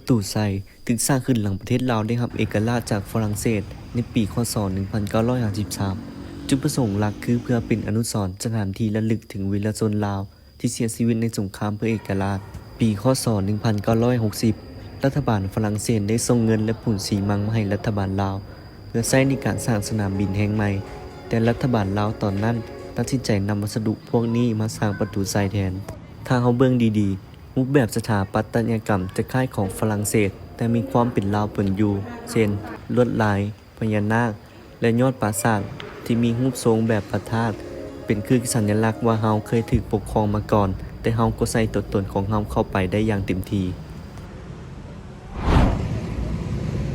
ຕູໄຊ ຖືກສ້າງຂຶ້ນຫຼັງປະເທດລາວໄດ້ຮັບເອກະລາດຈາກຝຣັ່ງເສດໃນປີ ຄ.ສ. ໜຶ່ງພັນເກົ້າຮ້ອຍຫ້າສິບສາມ. ຈຸດປະສົງຫຼັກຄືເພື່ອເປັນອະນຸສອນສະຖານທີ່ລະລຶກເຖິງວີລະຊົນລາວທີ່ເສຍຊີວິດໃນສົງຄາມເພື່ອເອກະລາດ. ປີ ຄ.ສ. ໜຶ່ງພັນເກົ້າຮ້ອຍຫົກສິບ ລັດຖະບານຝຣັ່ງເສດໄດ້ສົ່ງເງິນ ແລະ ປູນຊີມັງມາໃຫ້ລັດຖະບານລາວ ເພື່ອໃຊ້ໃນການສ້າງສະໜາມບິນແຫ່ງໃໝ່, ແຕ່ລັດຖະບານລາວຕອນນັ້ນຕັດສິນໃຈນຳວັດສະດຸພວກນີ້ມາສ້າງປະຕູໄຊແທນ. ຖ້າເຮົາເບິ່ງດີໆ, ຮູບແບບສະຖາປັດຕະຍະກຳຈະຄ້າຍຂອງຝຣັ່ງເສດ, ແຕ່ມີຄວາມເປັນລາວປົນຢູ່, ເຊັ່ນ ລວດລາຍພະຍານາກ ແລະ ຍອດປາສາດທີ່ມີຮູບຊົງແບບພະທາດ, ເປັນຄືສັນຍະລັກວ່າເຮົາເຄີຍຖືກປົກຄອງມາກ່ອນ, ແຕ່ເຮົາກໍໃສ່ຕົວຕົນຂອງເຮົາເຂົ້າໄປໄດ້ຢ່າງເຕັມທີ່.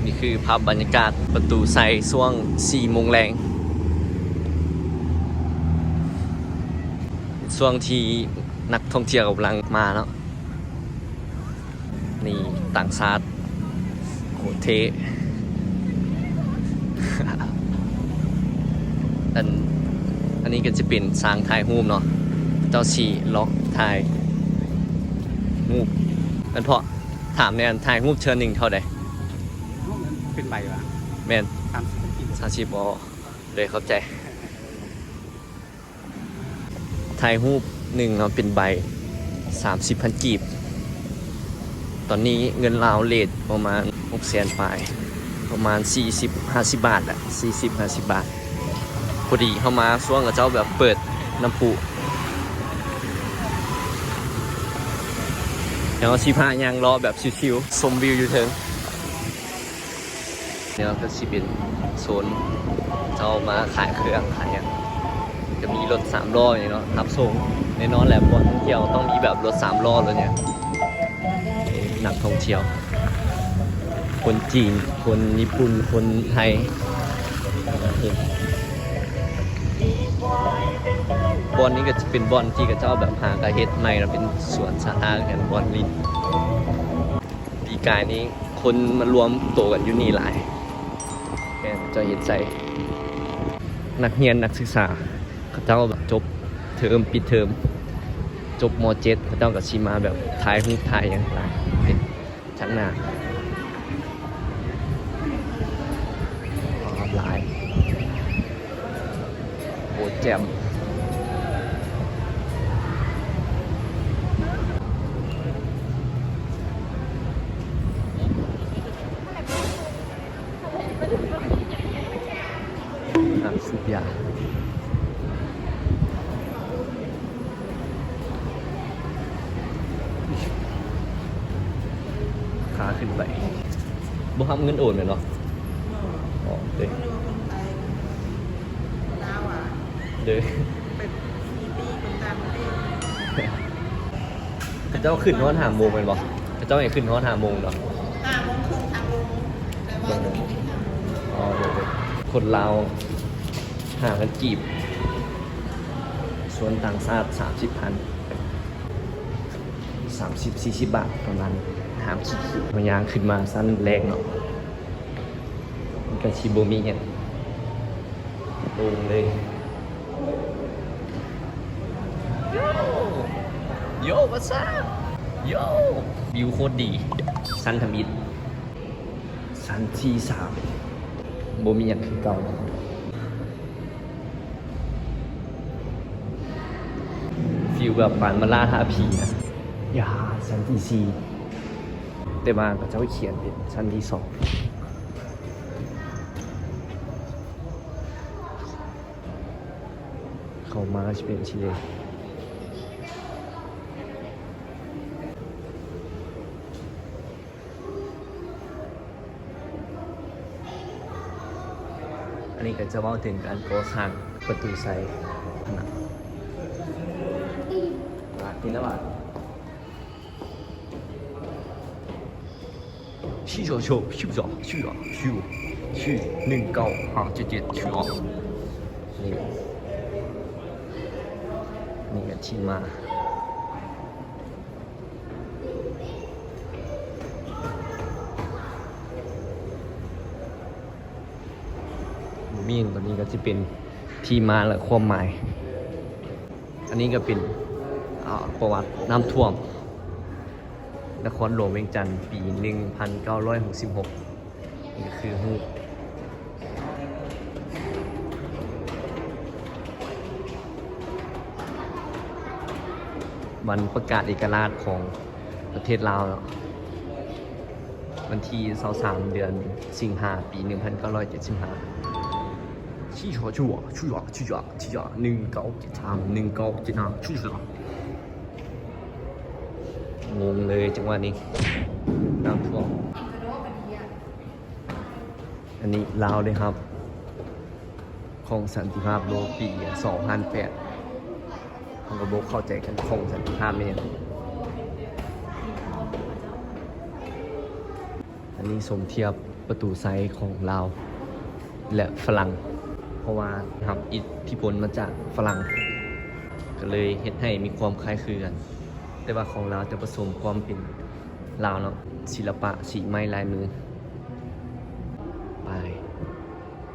ນີ້ຄືພາບບັນຍາກາດປະຕູໄຊຊ່ວງສີ່ໂມງແລງ, ເປັນຊ່ວງທີ່ນັກທ່ອງທ່ຽວກຳລັງມາເນາະ. ນີ້ຕ່າງຊາດ ໂຄດເທ່. ອັນ ອັນນີ້ກໍຈະເປັນຊ່າງຖ່າຍຮູບເນາະ, ເຈົ້າຊິລັອກຖ່າຍຮູບ. ອັນເພາະ ຖາມແດ່ ອັນຖ່າຍຮູບເທື່ອໜຶ່ງເທົ່າໃດ? ເປັນໃບຫວາ? ແມ່ນ ສາມສິບ ສາມສິບ ອໍ ໂດຍ ຂອບໃຈ. ຖ່າຍຮູບໜຶ່ງເນາະ ເປັນໃບ ສາມສິບພັນກີບ. ຕອນນີ້ເງິນລາວເຣດປະມານຫົກແສນປາຍ, ປະມານສີ່ສິບ ຫ້າສິບບາດແຫຼະ, ສີ່ສິບ ຫ້າສິບບາດ. ພໍດີເຮົາມາຊ່ວງເຂົາເຈົ້າແບບເປີດນ້ຳພຸ, ແລ້ວເຮົາຊິພາຍ່າງເລາະແບບຊິວໆ ຊົມວິວຢູ່ເທິງ. ແລ້ວກໍຊິເປັນໂຊນເຈົ້າມາຂາຍເຄື່ອງຂາຍຫຍັງ, ຈະມີລົດສາມລໍ້ນີ້ເນາະ ຮັບສົ່ງ. ແນ່ນອນແຫຼະ ບ່ອນທ່ອງທ່ຽວຕ້ອງມີແບບລົດສາມລໍ້ ລົດຫຍັງ. ເອີ ນັກທ່ອງທ່ຽວ ຄົນຈີນ ຄົນຍີ່ປຸ່ນ ຄົນໄທ. ບ່ອນນີ້ກໍຈະເປັນບ່ອນທີ່ເຂົາເຈົ້າແບບຫາກະເຮັດໃໝ່ ແລ້ວເປັນສວນສາທາແມ່ນບ່ອນຫຼິ້ນ. ປີກາຍນີ້ຄົນມາລວມໂຕກັນຢູ່ນີ້ຫຼາຍ, ແມ່ນເຂົາເຈົ້າເຮັດໃສ່ນັກຮຽນນັກສຶກສາ. ເຂົາເຈົ້າແບບຈົບເທີມ ປິດເທີມ ຈົບ ມ.ເຈັດ ເຂົາເຈົ້າກໍຊິມາແບບຖ່າຍຮູບຖ່າຍຫຍັງຫຼາຍ. ເປັນທາງໜ້າຫຼາຍ. ໂອ້ ແຈ່ມ. ອ່າ ສູບຢາ. ຂາຂຶ້ນໄປ ບໍ່ຮັບເງິນໂອນແມ່ນບໍ່? ອໍ ເດ້ ເດີ ເປັນຊີຕີຄົນຕ່າງປະເທດ. ເຂົາເຈົ້າຂຶ້ນຮອດຫ້າໂມງແມ່ນບໍ່? ເຂົາເຈົ້າໃຫ້ຂຶ້ນຮອດຫ້າໂມງເນາະ. ຫ້າໂມງເຄິ່ງ ຫ້າໂມງ ແຕ່ວ່າຈະມີເດັກຫ້າໂມງ. ອໍ ເດີ ເດີ ຄົນລາວຫ້າພັນກີບ, ສ່ວນຕ່າງຊາດສາມສິບພັນ. ສາມສິບ ສີ່ສິບບາດປະມານ. ຫ້າມຂີ້ເກີຍ. ເຮົາຍ່າງຂຶ້ນມາຊັ້ນແລກເນາະ, ມັນກະຊິບໍ່ມີຫຍັງ ໂລ່ງເລີຍ. ໂຢ ໂຢ what's up ໂຢ ວິວໂຄດດີ. ຊັ້ນທຳອິດ ຊັ້ນທີສາມ ບໍ່ມີຫຍັງຄືເກົ່າ. ຟີລແບບປານມາລ່າທ້າຜີນະ. ຢ່າ ຊັ້ນທີສີ່ ແຕ່ວ່າເຂົາເຈົ້າຂຽນເປັນຊັ້ນທີສອງ. ເຂົ້າມາຊິເປັນຊີ້ເລີຍ. ອັນນີ້ກໍຈະເວົ້າເຖິງການກໍ່ສ້າງປະຕູໄຊນະ. ບາດ ກິນແລ້ວບາດ. ສີ່ສອງ ສີ່ສອງ ສີ່ສອງ ສີ່ ໜຶ່ງເກົ້າ ຫ້າເຈັດເຈັດ ສີ່ສອງ. ນີ້ ນີ້ກໍທີ່ມາ. ມີຫຍັງ ຕົວນີ້ກໍຊິເປັນທີ່ມາ ແລະ ຄວາມໝາຍ. ອັນນີ້ກໍເປັນ ອ່າ ປະຫວັດນ້ຳຖ້ວມ. ນະຄອນຫຼວງວຽງຈັນ ປີໜຶ່ງພັນເກົ້າຮ້ອຍຫົກສິບຫົກ. ນີ້ກໍຄືຮູບວັນປະກາດເອກະລາດຂອງປະເທດລາວເນາະ, ວັນທີຊາວສາມ ເດືອນສິງຫາ ປີໜຶ່ງພັນເກົ້າຮ້ອຍເຈັດສິບຫ້າ. ຊິຊໍ ຊິວະ ຊິວະ ຊິວະ ຊິວະ ໜຶ່ງເກົ້າເຈັດສາມ ໜຶ່ງເກົ້າເຈັດຫ້າ ຊິຊໍ. ງົງເລີຍຈັງຫວະນີ້ ນ້ຳຖ້ວມ. ອັນນີ້ລາວໄດ້ຮັບຂອງສັນຕິພາບໂລກປີສອງພັນແປດ. ເຮົາກໍບໍ່ເຂົ້າໃຈກັນ ຂອງສັນຕິພາບແມ່ນຫຍັງ. ອັນນີ້ສົມທຽບປະຕູໄຊຂອງລາວ ແລະ ຝຣັ່ງ ເພາະວ່າຮັບອິດທິພົນມາຈາກຝຣັ່ງ ກໍເລີຍເຮັດໃຫ້ມີຄວາມຄ້າຍຄືກັນ, ແຕ່ວ່າຂອງລາວຈະປະສົມຄວາມເປັນລາວເນາະ, ສິລະປະສີໄມ້ລາຍມື. ໄປ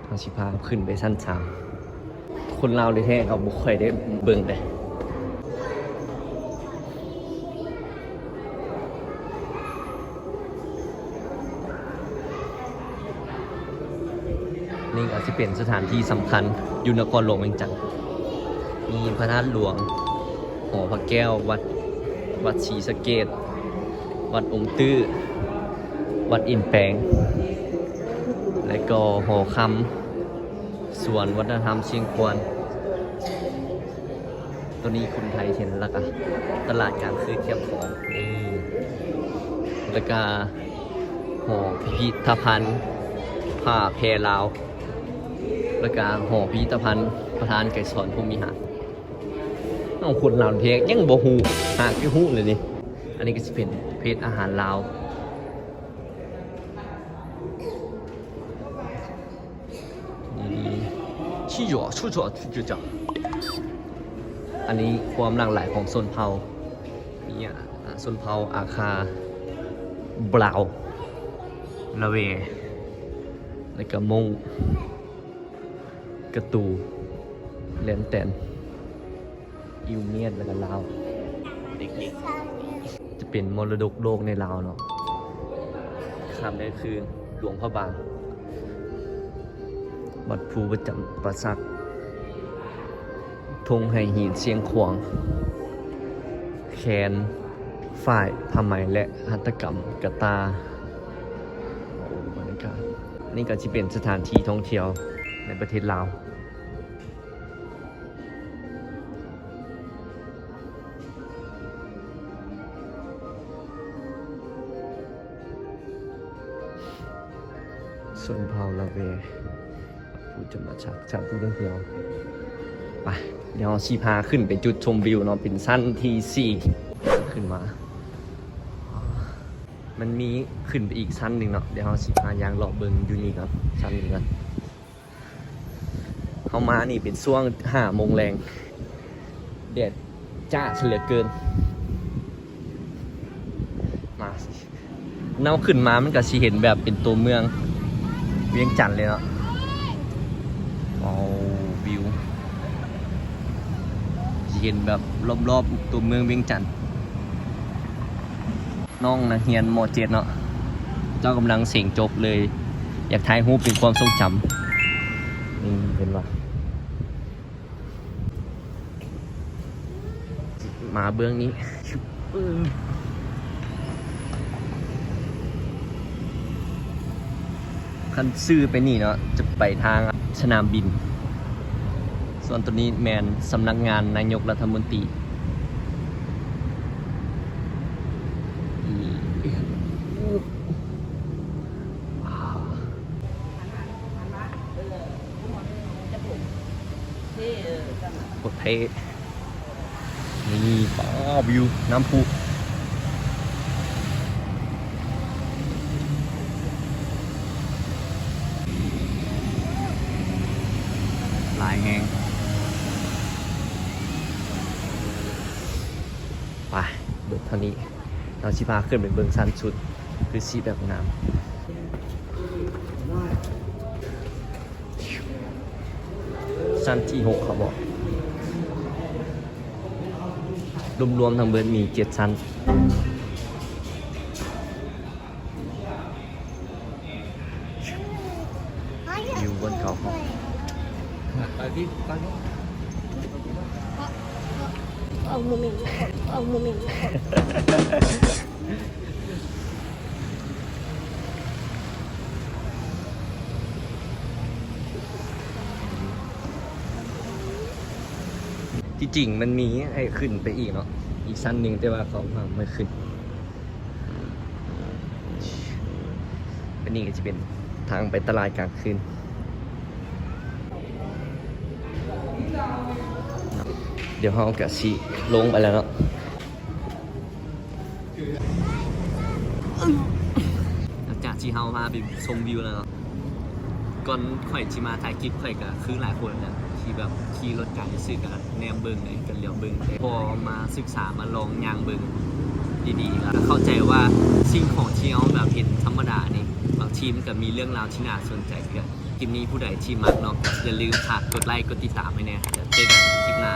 ເຮົາຊິພາຂຶ້ນໄປຊັ້ນສາມ. ຄົນລາວແທ້ໆ ເຮົາບໍ່ຄ່ອຍໄດ້ເບິ່ງເດ້. ນີ້ກໍຊິເປັນສະຖານທີ່ສຳຄັນຢູ່ນະຄອນຫຼວງວຽງຈັນ, ມີພະທາດຫຼວງ, ຫໍພະແກ້ວ, ວັດ, ວັດສີສະເກດ, ວັດອົງຕື້, ວັດອິນແປງ ແລະກໍຫໍຄຳ ສວນວັດທະນະທຳຊຽງຂວາງ. ໂຕນີ້ຄົນໄທເຫັນ ແລ້ວກະຕະຫຼາດກາງຄືນແຄມຂອງ ນີ້ ແລ້ວກະຫໍພິພິທະພັນຜ້າແພລາວ ແລ້ວກະຫໍພິພິທະພັນປະທານໄກສອນ ພົມວິຫານ. ເອົາ ຄົນລາວແທ້ຍັງບໍ່ຮູ້ ຫາກໄປຮູ້ເລີຍນີ້. ອັນນີ້ກໍຊິເປັນເພດອາຫານລາວ. ອັນນີ້ຄວາມຫຼາກຫຼາຍຂອງຊົນເຜົ່າ ມີ ອາ ຊົນເຜົ່າອາຄາ, ບຣາວ, ລາເວ ແລ້ວກໍມົ້ງ, ກະຕູ, ແລນແຕນ. ອິວມຽດ ແລ້ວກໍລາວ ເດັກໆ ຈະເປັນມໍລະດົກໂລກໃນລາວເນາະ. ຂ້າມໄດ້ຄືຫຼວງພະບາງ, ວັດພູປະຈຳປາສັກ, ທົ່ງໄຫຫີນຊຽງຂວາງ, ແຄນ, ຝ້າຍ, ຜ້າໄໝ ແລະ ຫັດຖະກຳກະຕ່າ. ໂອ້ ບັນຍາກາດ ນີ້ກໍຊິເປັນສະຖານທີ່ທ່ອງທ່ຽວໃນປະເທດລາວ. ຊົນເຜົ່າລາເວ ຜູ້ຈະມາຊັກ ຊັກຜູ້ທ່ອງທ່ຽວ. ໄປ ດຽວເຮົາຊິພາຂຶ້ນໄປຈຸດຊົມວິວເນາະ, ເປັນຊັ້ນທີສີ່ ຂຶ້ນມາ. ມັນມີຂຶ້ນໄປອີກຊັ້ນໜຶ່ງເນາະ, ດຽວເຮົາຊິພາຍ່າງເລາະເບິ່ງຢູ່ນີ້ກ່ອນ ຊັ້ນນີ້ກ່ອນ. ເຮົາມານີ້ເປັນຊ່ວງຫ້າໂມງແລງ ແດດຈ້າຊະເຫຼືອເກີນ. ມາ ເຮົາຂຶ້ນມາມັນກໍຊິເຫັນແບບເປັນຕົວເມືອງວຽງຈັນເລີຍເນາະ. ວ້າວ ວິວ ຊິເຫັນແບບລອບໆຕົວເມືອງວຽງຈັນ. ນ້ອງນັກຮຽນ ມໍເຈັດເນາະ, ເຈົ້າກຳລັງເສັງຈົບເລີຍ ຢາກຖ່າຍຮູບເປັນຄວາມຊົງຈຳ. ນີ້ເຫັນບໍ່? ມາເບື້ອງນີ້ ຄັນຊື່ໄປນີ້ເນາະ ຈະໄປທາງສະໜາມບິນ, ສ່ວນໂຕນີ້ແມ່ນສຳນັກງານນາຍົກລັດຖະມົນຕີ. ໂຄດເທ່. ນີ້ ວ້າວ ວິວນ້ຳພຸ ຫຼາຍແຮງ. ໄປ ເບິດເທົ່ານີ້ ເຮົາຊິພາຂຶ້ນໄປເບິ່ງຊັ້ນສຸດ ຄືຊິແບບງາມ. ຊັ້ນທີຫົກ ເຂົາບອກ ລວມໆທັງເບິດມີເຈັດຊັ້ນ. ເອົາໂມເມັນ ເອົາໂມເມັນ. ທີ່ຈິງມັນມີໃຫ້ຂຶ້ນໄປອີກເນາະ ອີກຊັ້ນໜຶ່ງ ແຕ່ວ່າເຂົາຫ້າມບໍ່ໃຫ້ຂຶ້ນ. ອັນນີ້ກໍຈະເປັນທາງໄປຕະຫຼາດກາງຄືນ. ດຽວເຮົາກໍຊິລົງໄປແລ້ວເນາະ. ຫຼັງຈາກທີ່ເຮົາພາໄປຊົມວິວແລ້ວເນາະ ກ່ອນຂ້ອຍຊິມາຖ່າຍຄລິບ ຂ້ອຍກໍຄືຫຼາຍຄົນແຫຼະ ທີ່ແບບຂີ່ລົດໄກຊື່ກໍແນມເບິ່ງ ກໍຫຼຽວເບິ່ງ. ແຕ່ພໍມາສຶກສາ ມາລອງຍ່າງເບິ່ງດີໆ ກໍເຂົ້າໃຈວ່າສິ່ງຂອງທີ່ເຮົາແບບເຫັນທຳມະດານີ້ ບາງທີມັນກໍມີເລື່ອງລາວທີ່ໜ້າສົນໃຈຄືກັນ. ຄລິບນີ້ຜູ້ໃດທີ່ມັກເນາະ ກໍຢ່າລືມຝາກກົດໄລກ໌ ກົດຕິດຕາມໃຫ້ແດ່. ແລ້ວເຈີກັນຄລິບໜ້າ.